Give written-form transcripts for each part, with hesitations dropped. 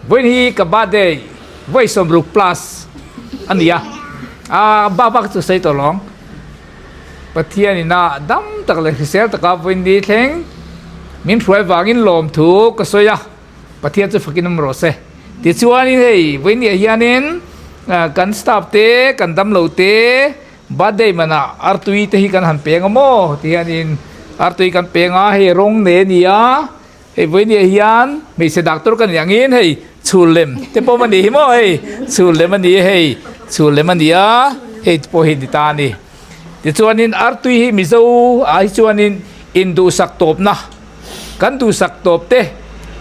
Vawiin hi ka birthday vawi 60 plus a ni a, a bak bak chu sawi tawh lo ang. Pathian ina dam tak leh hrisel taka vawiin ni thleng min hruai vangin lawmthu ka sawi a, Pathian chu fakin awm rawh se. Tichuanin hei vawiin niah hianin kan staff te, kan damlo te birthday manah artui te hi kan han peng a maw ti hianin artui kan peng a, hei rawng nei a ni a. Hei vawinia hian hmeichhe doctor ka ni angin hei chhul lem te pawm a nih hi maw hei chhul lem a ni hei chhul lem a ni a hei te pawh hi ni ta a ni tichuanin artui hi mizo ah hi chuanin induhsak tawpna kan duhsak tawp te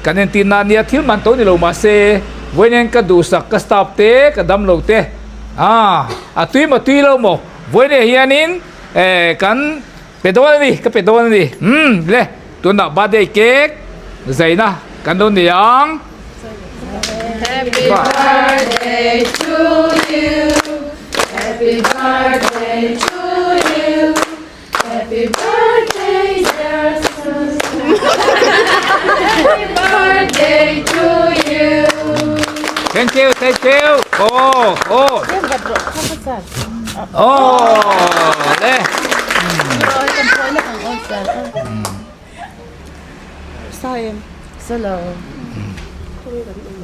kan entir na ania thil man to ni lo mahse vawiin ka duhsak ka staff te ka damlo te ah a tui maw tui lo maw vawinia hianin eh kan Pe dawn a ni, ka pe dawn a ni. Umm le, tunah birthday cake zaina kan lo nei ang. Happy birthday to you, happy birthday to you, happy birthday dear Susan, happy birthday to you. Thank you, thank you. Oh, oh. Oh, le.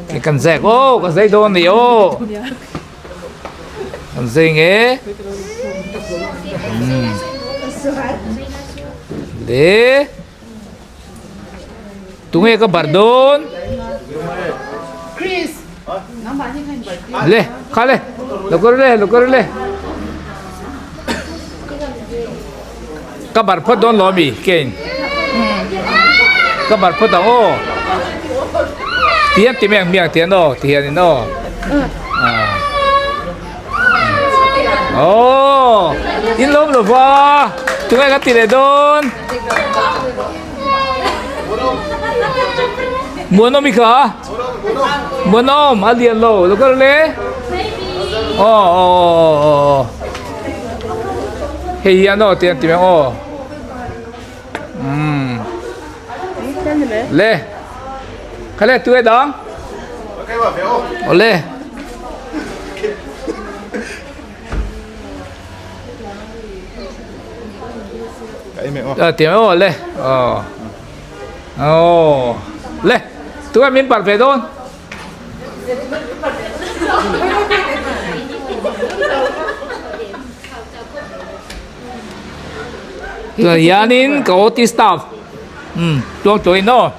Cái cần dẹt ô, có dây đôn thì ô. Cần dây nghe. Le. Tunge ka bar dawn? Le, kha le, lo kar le, lo kar le. Ka bar phawt dawn lo mi, kein. Ka bar phawt ang aw. Tian ti miang miang tian aw, ti hian in aw. Oh, in lawm lo va. Tunge ka ti leh dawn? Muanawm i kha? Muanawm a lian lo lo kal le? Aw aw aw aw hei hian aw tiang ti mai aw umm le kha le tu e dang aw le. Tiang aw le aw aw le tunah min parh ve dawn tunah hianin ka OT staff um tuang tuahin aw.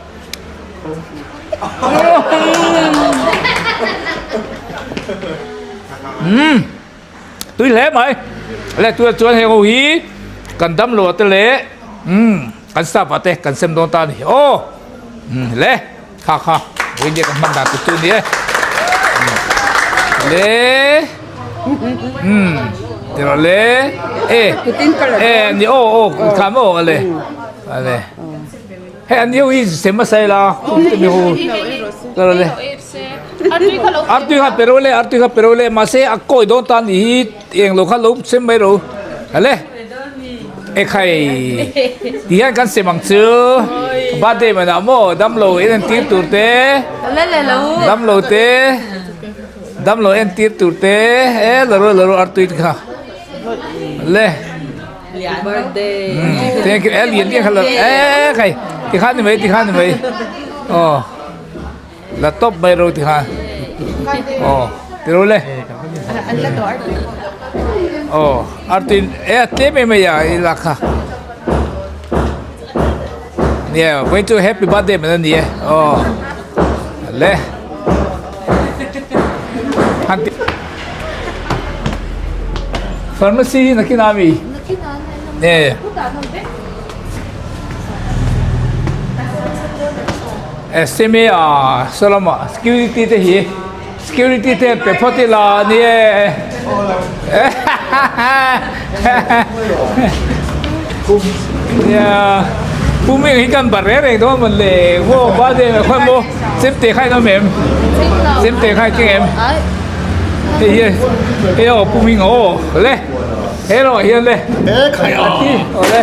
Um tui hle mai le tui chuan heng ho hi kan dam lo te leh um kan staff ah te kan sem dawn ta a ni aw um le kha kha vawiin kan hman dan tur chu a ni e le um ti rawh le e e ni aw aw kha maw a le a le. Hei an neu hi sem a sai la mi ho le artui kha pero le artui kha pero le mahse a kawi dawn tan ni hi eng lo kha lo sem mai ro le e khai ti hian kan sem ang chu birthday man ah maw dam lo en en tir tur te dam lo te dam lo en tir tur te e la ro la ro artui te kha le. Thank you. Lian lian kha la e khai ti khan ni mai ti khan ni mai. Oh. La top mai ro ti khan. Oh. Ti ro le. Oh, artin e te me me ya i la kha. Yeah, going to happy birthday man ni e. Oh. Le. Pharmacy hi nakin a mi? E. SMA a salama security te hi security te pe phawt ila ni e. Nia pu mi hi kan bar reng reng dawn mawn le maw birthday mai khawn maw chemte khai an awm em chemte khai keng em hei hi hei aw pu hming aw le he rawh hian le aw le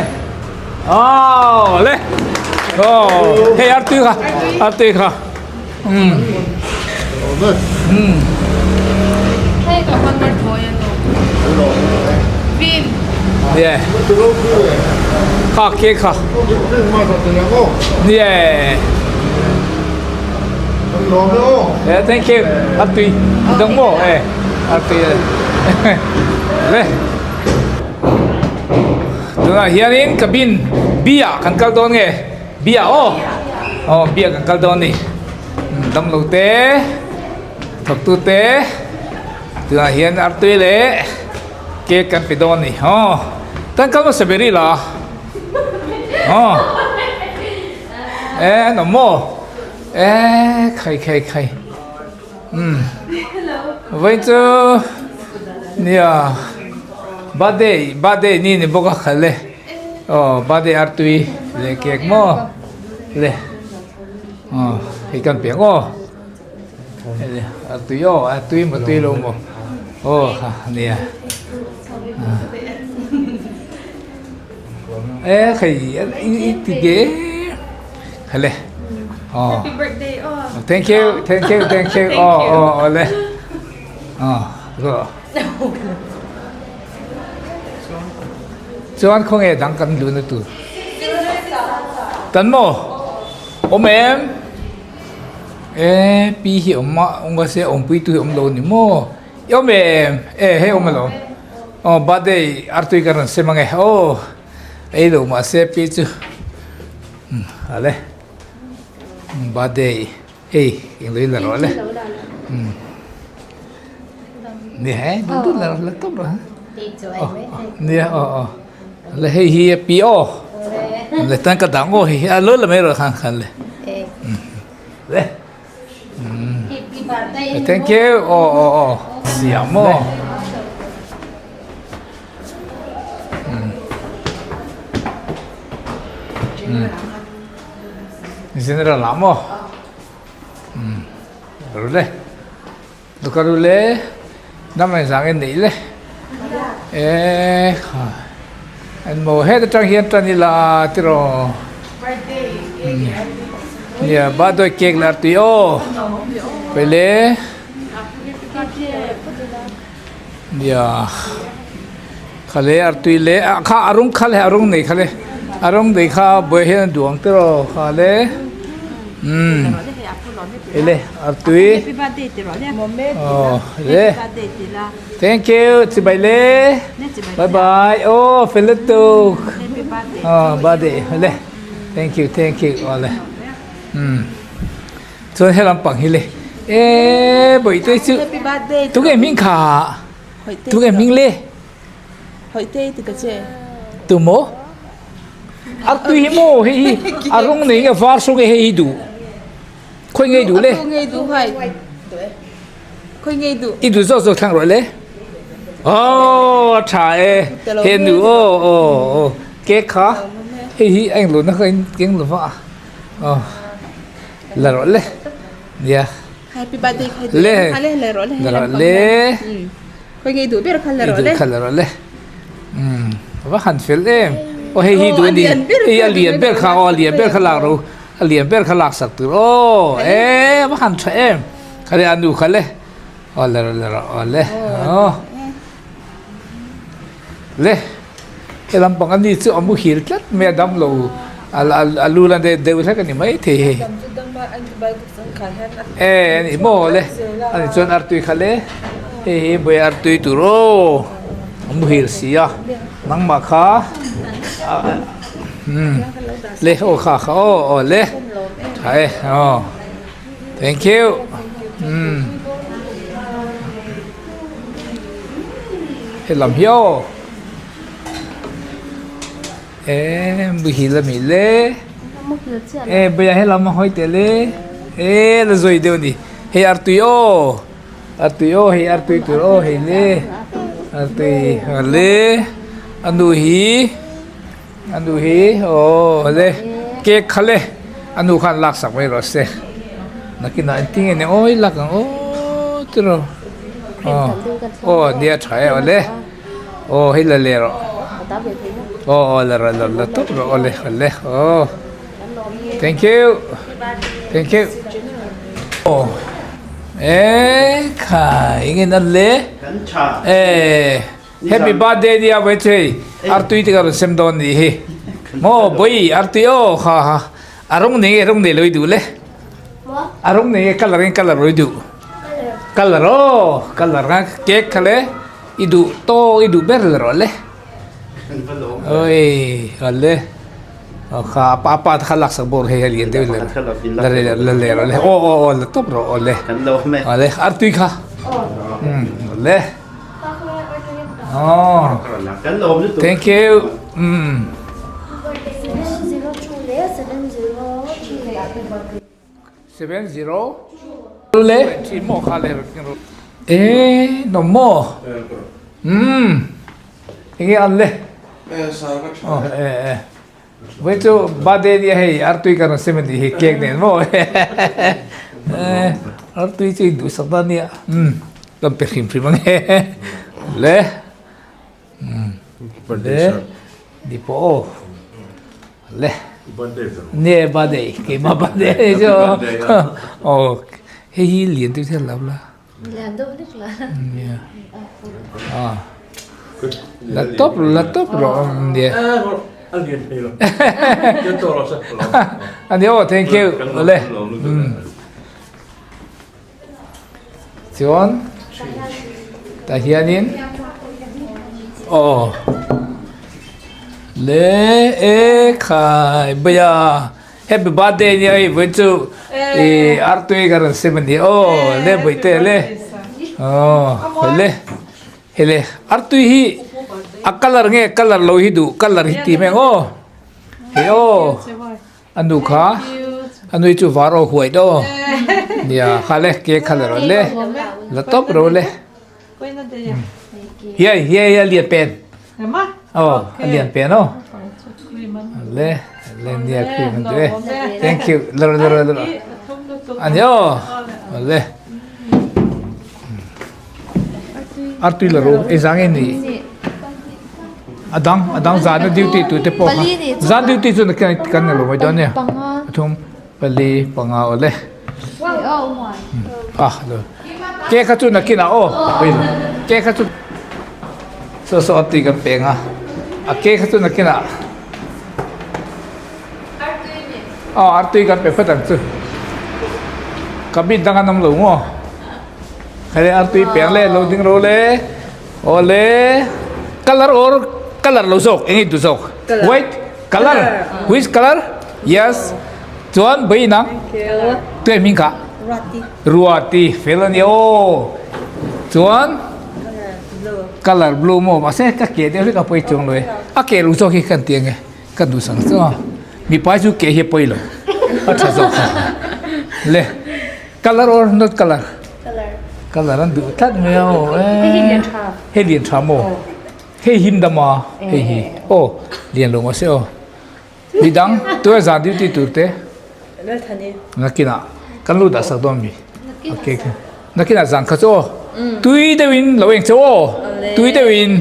aw le aw hei artui kha artui kha um. Yeah. Kha ke kha. Yeah. Yeah, thank you. A tui. Dong mo eh. A tui. Le. Tunah hianin cabin B ah kan kal dawn nge? B ah aw. Aw B ah kan kal dawn ni. Damlo te thawktu te tunah hian artui leh cake kan pe dawn ni. Aw tan kal hmasa ber ila aw e an awm maw e khai khai khai umm vawiin chu nia birthday birthday ni ni bawk a khalh e aw birthday artui leh cake maw le. Aw hei kan piang aw a tui aw a tui maw tui lo maw aw kha nia e hei i ti ge khale aw Happy birthday aw thank you thank you thank you aw aw aw le aw go Chuan khawnge dang kan luhna tur tan maw awm em e pi hi awm a awm ka se awmpui tu hi awm lo ni maw i awm em e hei awm alo aw birthday artui ka rawn sem ange aw ei lo mahse pi chu ale birthday Hei eng lo in la rawh le nia he dun dun la la tawp rawh nia aw aw le hei hi a pi aw le tan ka dang aw hei hi a lo la mai rawh khan khan le le thank you aw aw aw siam aw General ah maw umm ru le duka ru le dam ang zang en neih le eh kha an maw het atang hian tan ila tiraw nia birthday cake la tui aw pele Nia khale artui leh ah kha a rawng kha le a rawng nei kha le a rawng nei kha buai hian a duh ang tiraw kha le umm ele artui aw le thank you chibai le bye bye aw fel lutuk aw birthday le thank you thank you aw le umm. Chuan he lampang hi le eee bawihte chu tunge hming kha tunge hming le tu maw a tui hi maw hei hi a rawng nei nge var saw nge hei hi duh khawi ngei duh le i duh zawk zawk thlang rawh le aww a tha e he nu aw aw aw cake kha hei hi a englo na kha in keng lo va aw. La rawh le nia. Happy birthday khai le le le rawh le la rawh le khoi ngei duh ber kha la rawh le kha la rawh le um va han fel em o hei hi duh ni hei a lian ber kha o a lian ber kha lak ro a lian ber kha lak sak tur o e va han tha em kha le anu kha le o la rawh la rawh o le o Le, he lampang a ni chu a muhil tlat mai a dam lo a lu lan deuh hlek a ni mai thei hei. E a ni maw le, a ni chuan artui kha le, hei hi buai artui tur aw, a muhil si a, nangmah kha umm le aw kha kha aw aw le, tha e aw thank you umm. Helam hi aw e muhil ami le e bawia helam a hawi teh le e la zawi deuh a ni hei artui aw artui aw hei artui tur aw hei le artui le a nu hi a nu hi aw le cake kha le a nu khan lak sak mai rawh se nakinah engtin nge ni awi lak ang aw tiraw aw aw nia tha e awle aw hei la leh rawh aw aw la rawh la la tawp rawh awle awle aw thank you thank you aw. E khai nge nan le e happy birthday nia voi chei artui te ka rawn sem dawn nih hi maw boi artui aw kha ha a rawng nei nge rawng nei lo i duh le a rawng nei nge colour nge colour lo i duh colour aw colour kha cake kha le i duh tawk i duh ber le rawh le oi le. Kha a pa te kha laksak bawk hei a lian deuh la la le rawh le aw aw aw la tawp rawh aw le aw le artui kha um le aw thank you um 70 le maw kha le e no maw um enge an le oh e e voi chu birthday ni hei artui kan sem ni hi cake nen maw e artui chu du sak da nia um kan pe hrim hrim ange le um le di po Le. Ne birthday keimah birthday chu aw hei hi lian deuh hian lo la. Lian deuh hlek la. Nia. Ah. La top la top rawh nia. A lian thei lo. Ka to rawh se. Ani aw thank you. Le. Chuan tah hianin aw le e khai bawia happy birthday nia hei vawiin chu ih artui ka rawn sem ani aw le bawihte le aw le hei le artui hi a colour nge colour lo hi duh colour hi tih mai ang aw hei aw. A nu kha a nui chu var aw huai daw nia kha le ke kha le rawn le la tawp ro le hiai hiai a lian pen aw a lian pen aw le le nia cream an duh e thank you la rawh la rawh la rawh ani aw le Artui la ru ei zang in ni a dang a dang zan na duty tu te pawh kha zan duty chu kan kan ni lo mai dawn nia pathum pali panga aw le ah lo ke kha chu nakin ah aw ke kha chu saw saw artui kan peng a a ke kha chu nakin ah aw artui kan pe phawt ang chu cabin dang an awm lo maw. Hei artui peng le lo ding ro le aw le color or color lo zawk eng nge duh zawk white color which color yes chuan vawiin ang tuai hming kha ruati fel a nia aw chuan color blue maw mahse ka ke deuh hlek a pawi chuang lo e a ke lo zawk hi ka ti ang e ka duh sang chu a mipa chu ke hi a pawi lo a tha zawk le. Color or not color? Color. Color an duh tlat mai a aw Hei lian tha. Hei lian tha maw? Hei him dam a hei hi aw lian lo mahse aw. Midang tuai zan duty tur te. Lalthani. Nakinah kan lu dah sak dawn mi. Okay. Nakinah zan kha chu aw. Tui deuhin lo eng cheu aw. Tui deuhin.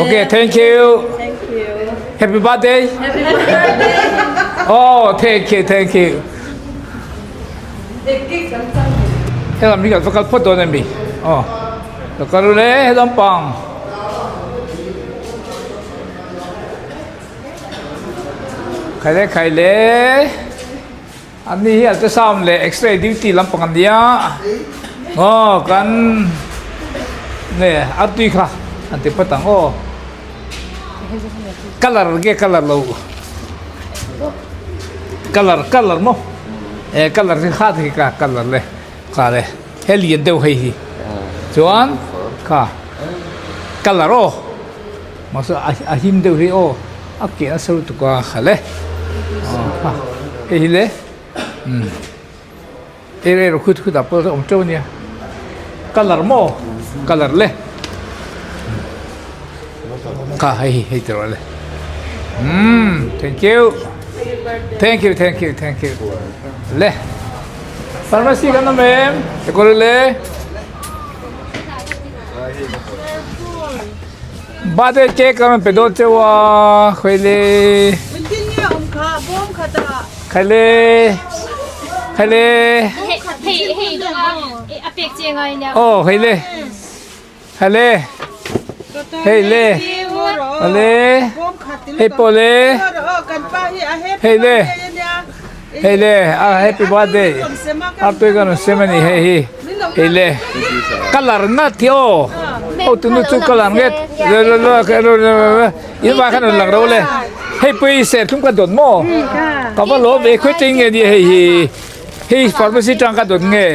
Okay, thank you. Thank you. Happy birthday. Happy birthday. Oh, thank you, thank you. Helam hi kan va kal phawt dawn a mi aw ka kal le helam pang khai le khai le an ni hi ultrasound leh x-ray duty lampang an nia aw kan nge a tui kha an ti phawt ang aw colour nge colour lo colour colour maw eh colour hi kha te kha colour le kha le he lian deuh hei hi chuan kha colour aw mahse a him deuh hi aw a ke nasa lutuk a kha le aw hei hi le umm eng eng khut khut ah pawh a awm teuh a nia colour maw colour le kha hei hi hei tiraw le umm thank you thank you thank you thank you le pharmacy kan awm em kawr le birthday cake kan rawn pe dawn cheu a khawi le khawi le khawi le. Aw hei le hei le hei le le hei pawh le hei le hei le a happy birthday a tui kan rawn sem a ni hei hi hei le colour ngat hi aw aw tunu chu colour nget in vai khan rawn lang ro le hei pui serthlum ka dawn maw ka va lawm ve khawi ṭeng nge nia hei hi hei pharmacy ṭang ka dawn nge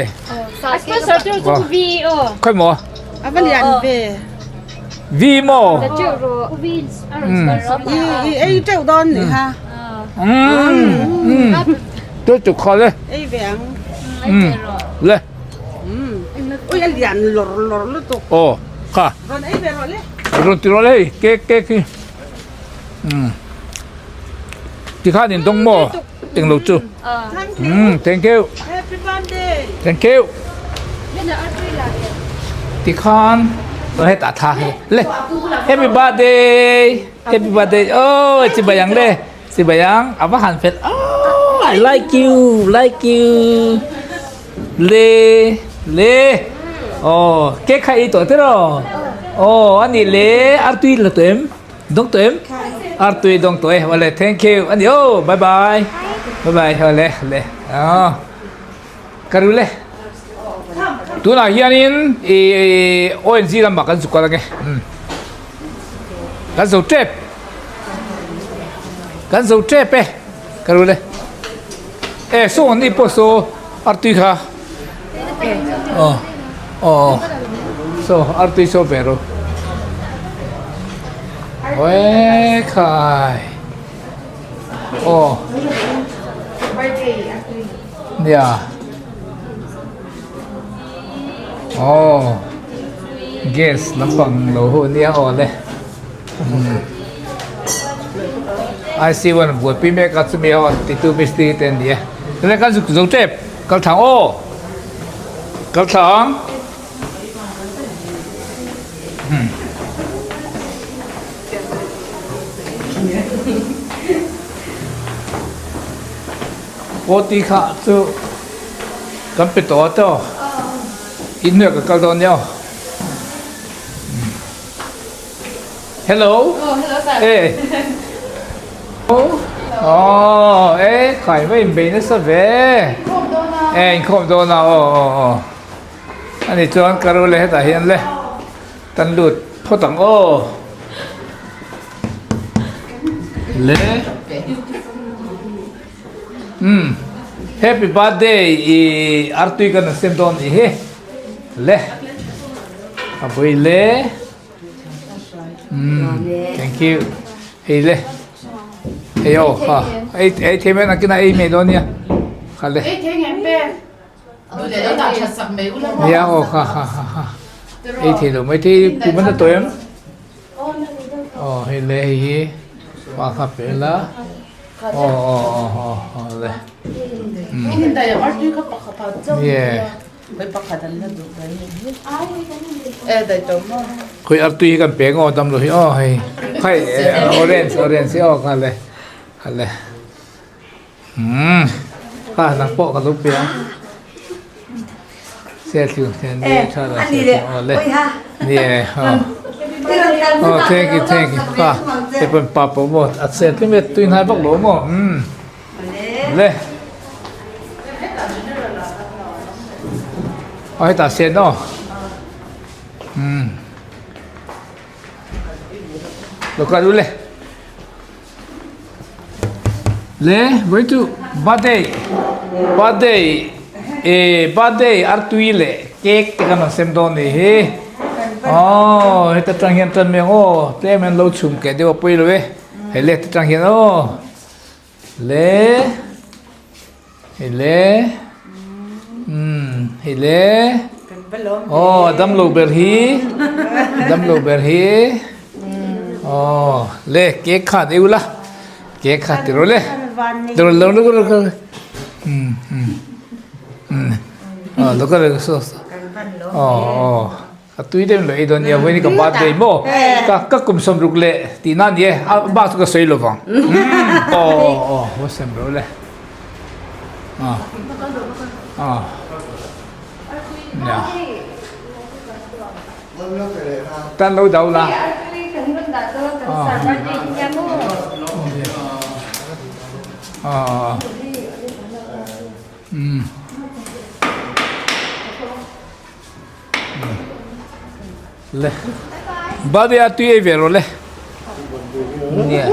khawi maw v maw tu chu kha le le aw kha. Rawn ti rawh le hei cake cake hi umm tikhan in dawng maw englo chu umm thank you thank you tikhan hetah tha hi le happy birthday happy birthday oh chibai ang le chibai ang a va han fel oh I like you like you Le le aw cake kha ei tawh te rawh aw a nih le artui la tawh em dawng tawh em artui dawng tawh e awle thank you a ni aw bye bye bye bye awle le aw ka ru le tunah hianin ih ONG lamah kan zuk kal ange kan zo tep kan zo tep e ka ru le. E saw ni pawh saw artui kha aw aw saw artui saw ve rawh we khai aw nia aw gas lampang lo hu nia aw le. IC one buaipui mek a chumi ho titu mistiri te an ni e tunah khan zuk zo tep kal thlang aw kal thlang OT kha chu kan pe tawh a tawh inhnuai ka kal dawn nia aw. Hello. Oh, hello sir. Eh. Oh, oh, eh, khai mai in bei nasa ve. Eh, in khawm dawn a. Oh, oh, oh. Ani chuan ka ru le hetah hian le. Tan lut phawt ang aw. Le. Hmm. Happy birthday i artui kan sem dawn i hi. Le. A bui le. Umm thank you hei le hei aw kha ei ei thei mai nakin a ei mai dawn nia kha le nia aw kha kha kha kha ei thei lo mai thei kum an la tawih em aw hei le hei hi pa kha pe la aw aw aw aw le yeah. Khawi artui hi kan pe ngaw dam lo hi aw hei khai orange orange hi aw kha le kha le umm kha nang pawh ka lo pe ang se thlu hian ni tha la se aw le ni e aw aw thank you thank you kha te pawh pa pawh maw a se tlem e tui hnai vak lo maw umm Le. Aw hetah sen aw. Umm. Lo kal u le. Le, vawi chu birthday birthday e birthday artui leh cake te kan rawn sem dawn ni hi. Aw heta tang hian tan mai ang aw tlem hian lo chhum keh deuh a pawi lo e. Hei leh te tang hian aw. Le hei le umm hei le aw damlo ber hi damlo ber hi aw le cake kha an eu la cake kha ti rawh le ti rawh lo lo lo umm umm umm aw lo ka lo aw aw. Ka tui deuh in lo ei dawn nia vawiin ka birthday maw ka ka kum sawmruk leh tih na ni e a bak chu ka sawi lo vang aw aw aw sem ro le aw aw. Nia. Tan lo do la. Umm. Le. Birthday a tui ei ve rawh le. Nia.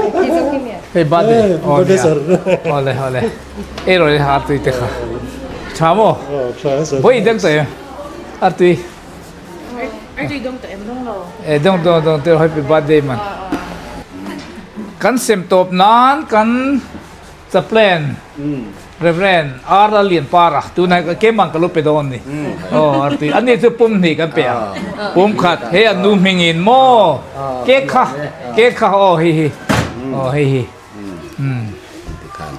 Hei birthday. Oh nia. Awle awle. Ei rawh le a tui te kha. Tha maw? Vawi dang tawh em? A tui. E dawng dawng dawng te happy birthday man. Kan sem tawp nan kan Chaplain Reverend R Lallianpara tunah hian keimah ka lo pe dawn ni. Aw arti ani chu pum hnih kan pe ang. Pum khat hei an nu hmingin maw cake kha cake kha aw hei hi aw hei hi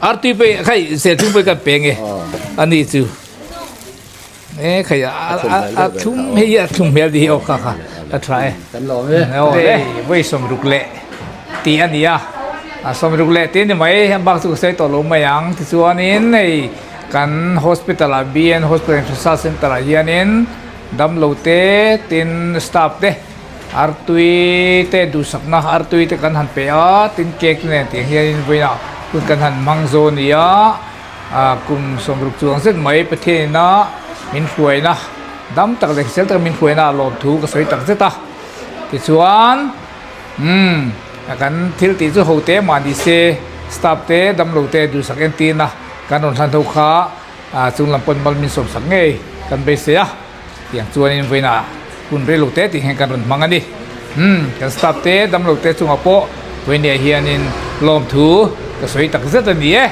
arti pe khai serthlum pawh kan pe nge ani chu e khai a thlum hei hi a thlum hmel tih hi aw kha kha a tha e aw le vawi sawmruk leh tih a ni a a sawmruk leh tih a ni mai a bak chu ka sawi tawh lo mai ang tichuanin hei kan hospital ah B_N hospital and research center ah hianin damlo te tin staff te artui te duhsakna artui te kan han pe a tin cake te nen tiang hianin vawiinah hun kan han hmang zo a ni a. Kum 60 chuang zet mai Pathianina min hruaina dam tak leh hrisel taka min hruaina a lawm thu ka sawi tak zet a. Tichuan umm kan thil tih chu ho te mah ni se staff te damlo te duhsak entirna kan rawn hlan ho kha chung lam pawn mal min sawmsak ngei kan beisei a. Tiang chuanin vawiinah hun rei lo te tih hian kan rawn hmang a ni. Umm kan staff te damlo te chungah pawh vawiinah hianin lawm thu ka sawi tak zet a ni e.